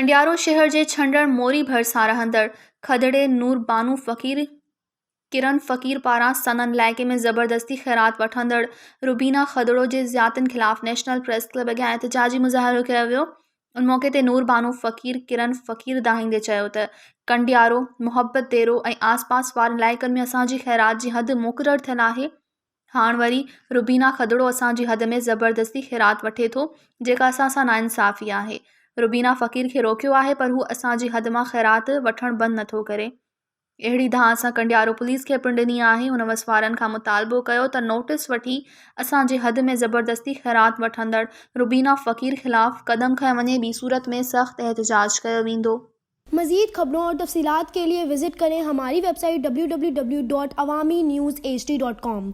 ڪنڊيارو شهر جي ڇنڊڻ موري ڀرسان رهندڙ کدڙي نور بانو فقير ڪرن فقير پاران سندن علائقي ۾ زبردستي خيرات وٺندڙ روبينا کدڙو جي زيادتين خلاف نيشنل پريس ڪلب اڳيان احتجاجي مظاهرو ڪيو ويو. ان موقعي تي نور بانو فقير ڪرن فقير دانهيندي چيو ته ڪنڊيارو، محبت ديرو ۽ آس پاس وارن علائقن ۾ اسان جي خيرات جي حد مقرر ٿيل آهي، هاڻ وري روبينا کدڙو اسان جي حد ۾ زبردستي خيرات وٺي ٿو، جيڪا اسان سان ناانصافي آهي. روبينا فقير کي روڪيو آهي پر هو اسان جي حد مان خيرات وٺڻ بند نٿو ڪري. اهڙي دانهن اسان ڪنڊيارو پوليس کي پڻ ڏني آهي. هن وس وارن کان مطالبو ڪيو ته نوٽيس وٺي اسان جي حد ۾ زبردستي خيرات وٺندڙ روبينا فقير خلاف قدم کنيو وڃي ٻي صورت ۾ سخت احتجاج ڪيو ويندو. مزيد خبرون اور تفصيلات کے لئے وزٽ کریں ہماری web site W W W dot Awami news H D dot com.